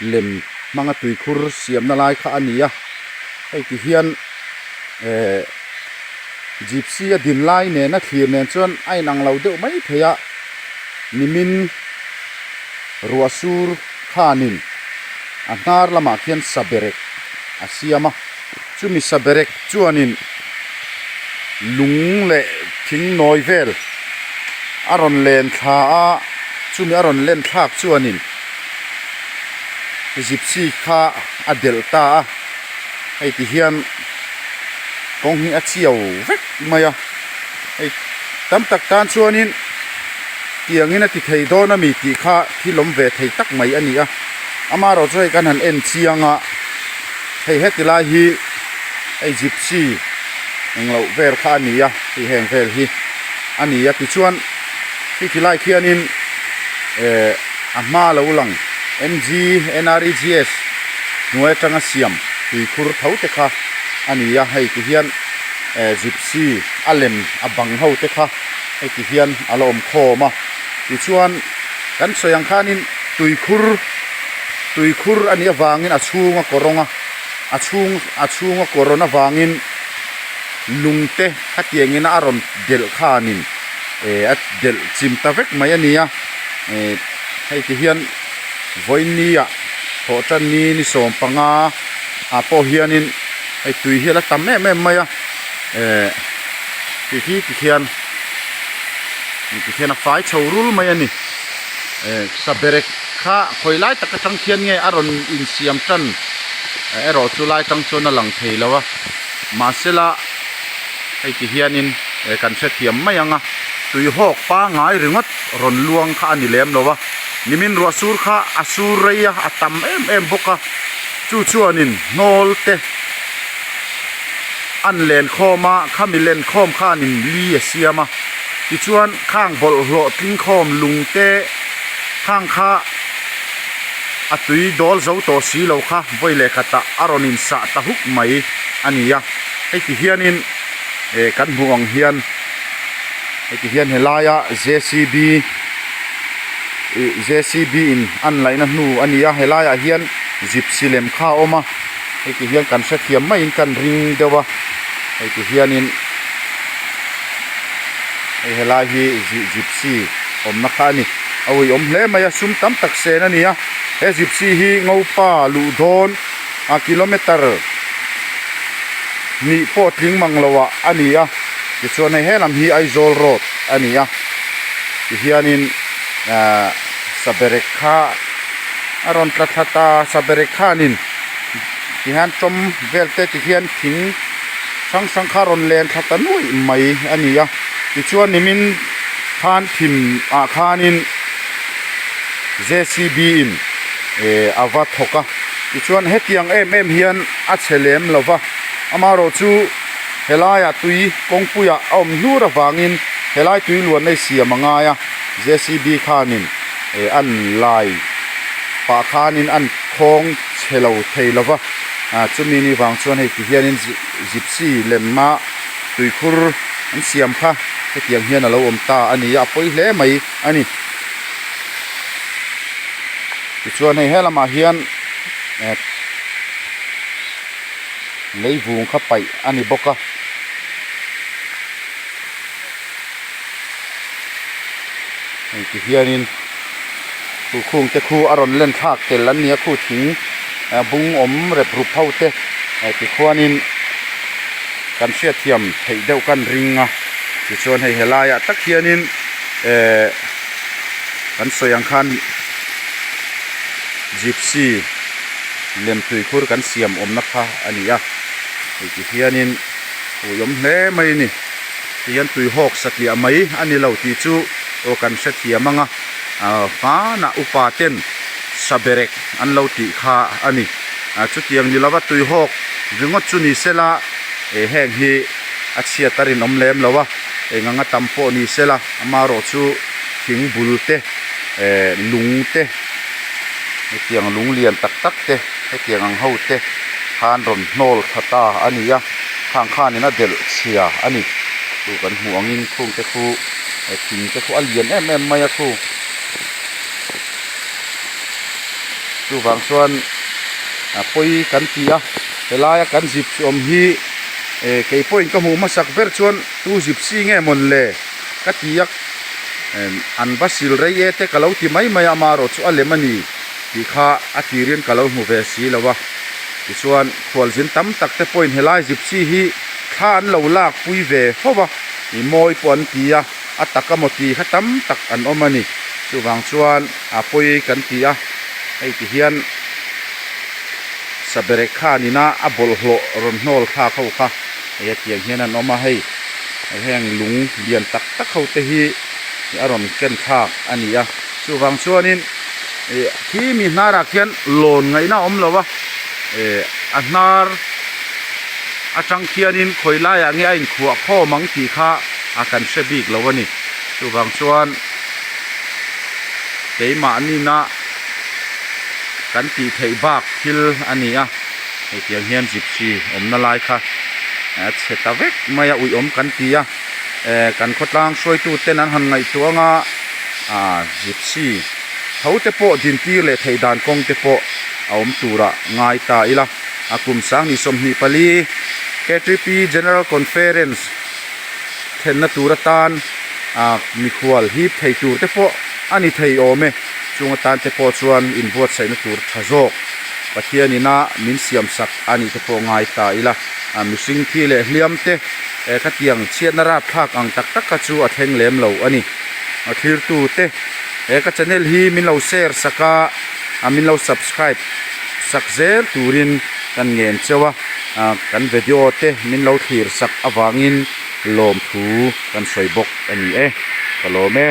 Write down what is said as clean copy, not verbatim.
Lem hmanga tuikhur siamna lai kha a ni a, hei ti hian ehh gypsy a din lai nena thlir nen chuan a inang lo deuh mai thei a, nimin ruah sur khanin a hnar lamah khian saberek a siam a, chumi saberek chuanin lung leh thing nawi vel a rawn len thla a, chumi a rawn len thlak chuanin. Gypsy kha a delh ta a, hei ti hian kawng hi a chiau vek mai a, hei tam tak tan chuanin tiangin a ti thei dawn ami tih kha thil awm ve thei tak mai a ni a, amaherawhchu hei kan han en chiang a, hei heti lai hi hei gypsy engloh vel kha a ni a, hei heng vel hi a ni a tichuan khi khi lai khianin eh. A hma lo lang MGNREGS hnuai atanga siam tuikhur tho te kha a ni a, hei ti hian eh gypsy a lem a bang ho te kha hei ti hian a la awm khawm a, tichuan kan sawi ang khanin tuikhur tuikhur a nih avangin a chhunga kawrawng a a chhung a chhunga kawrawn avangin lung te khatiangin a rawn delh khanin eh a delh chim ta vek mai a ni a. Ehh hei ti hian vawinia thawh tan ni ni 15 ah pawh hianin hei tui hi a la tam em em mai a ehh ti hi ti khian ti khian a fai chho rul mai a ni ehh saberek kha khawi lai tak atang khian nge a rawn insiam tan erawh chu lai tang chuan a lang thei lo a mahsela hei ti hianin kan hrethiam mai ang a tuihawk pangai ringawt. rawn luang kha a ni lem lo a, nimin ruah sur kha a sur rei a, a tam em em bawk a, chu chuanin hnawl te an len khawm a, khami len khawm khanin li a siam a, tichuan khang bawlhhlawh tling khawm lung te khang kha a tui dawl zo tawh si lo kha vawi leh khatah a rawn insah ta huk mai a ni a, hei ti hianin eh kan hmuh ang hian. Heti hian helaia jcb ih jcb in an laihna hnu a ni a helaiah hian gypsy lem kha a awm a heti hian kan hrethiam maiin kan ring deuh a heti hianin hei helai hi gypsy awmna kha a ni a uiawm hle mai a sum tam tak sen a ni a he gypsy hi ngopa luh dawn a kilometer hnih pawh tling mang lo ah a ni a tichuan hei helam hi Aizawl road a ni a tihianin ahh saberek kha a rawn tla thla ta saberek khanin tihian tawm vel te tihian thing hrang hrang kha a rawn len thla ta nuaih mai a ni a tichuan nimin khan thim ah khanin J C B in eh a va thawk a tichuan hetiang em em hian a chhe lem lo va amaherawhchu helaiah tui kawngpuiah a awm hnur avangin helai tui luan a siam a ngai a J C B khanin eh an lai pah khanin an khawng chhe lo thei lo va ah chumi ni vang chuan hei ti hianin gypsy lemma tuikhur an siam kha hetiang hian a lo awm ta a ni a a pawi hle mai a ni. Tichuan hei helamah hian eh leivung kha paih a ni bawk a. Hei ti hianin khu khung te khu a rawn len thlak tel an ni a khu thing bung awm rep rup ho te eh tikhuanin kan hriatthiam theih deuh kan ring a tichuan hei helaiah tak hianin eh kan sawi ang khan gypsy lem tuikhur kan siam awmna kha a ni a hei ti hianin uiawm hle mai a ni tihian tuihawk satliah mai a ni lo tih chu aw kan hrethiam ang a ah hmanah upa ten saberek an lo tih kha a ni ah chutiang ni lova tuihawk ringawt chu ni sela eh heng hi a chhiat a rinawm lem lo a eng anga tam pawh ni sela amaherawh chu thing bul te eh lung te hetiang lung lian tak tak te hetiang ang ho te khan rawn hnawl thla ta a ni a khang khanin a delh chhia a ni chu kan hmuh angin khung te khu eh thing te khu a lian em em mai a khu. Chuvang chuan a pawi kan ti a, helaia kan zipsi awm hi eh kei pawhin ka hmuh hmasak ber chuan tu zipsi nge mawn le ka ti a, an va sil rei e te ka lo ti mai mai a, amaherawh chu a lem a ni tih kha a tirin ka lo hmu ve si lo a. Tichuan khualzin tam tak te pawhin helai zipsi hi thla an lo lak pui ve fo va, ih mawi pawh an ti a. A tak amaw ti kha tam tak an awm a ni. Chuvang chuan a pawi kan ti a, hei ti hian saberek khanina a bawlhhlawh rawn hnawl thlak ho kha hei hetiang hian an awm a, hei heng lung lian tak tak ho te hi a rawn ken thlak a ni a. Chuvang chuanin ih khi mi hnarah khian lawn ngaihna a awm lo a, eh a hnar atang khianin khawi laiah nge a inkhuah khawm ang tih kha a kan hre bik lo a ni. Chuvang chuan keimah nina kan tih theih bak thil a ni a, hetiang hian gypsy awmna lai kha a chhe ta vek mai a, uiawm kan ti a, eh kan khawtlang hruaitu ten an han ngaihtuah ang a, ah gypsy tho te pawh dintir leh theih dan kawng te pawh a awm turah ngai ta ila. A kum 2024 KTP General Conference thlenna tur atan ah mikhual hip thei tur te pawh a ni thei awm e. Chung atan te pawh chuan inbuatsaihna tur tha zawk Pathian ina min siam sak a nih te pawh ngai ta ila. Ah mihring thi leh hliam te eh khatiang chhiatna rapthlak ang tak tak kha chu a thleng lem lo a ni. A thlirtu te he ka channel hi min lo share sak a a min lo subscribe sak zel turin kan ngen cheu a ah kan video te min lo thlir sak avangin lawmthu kan sawi bawk a ni e ka lawm e.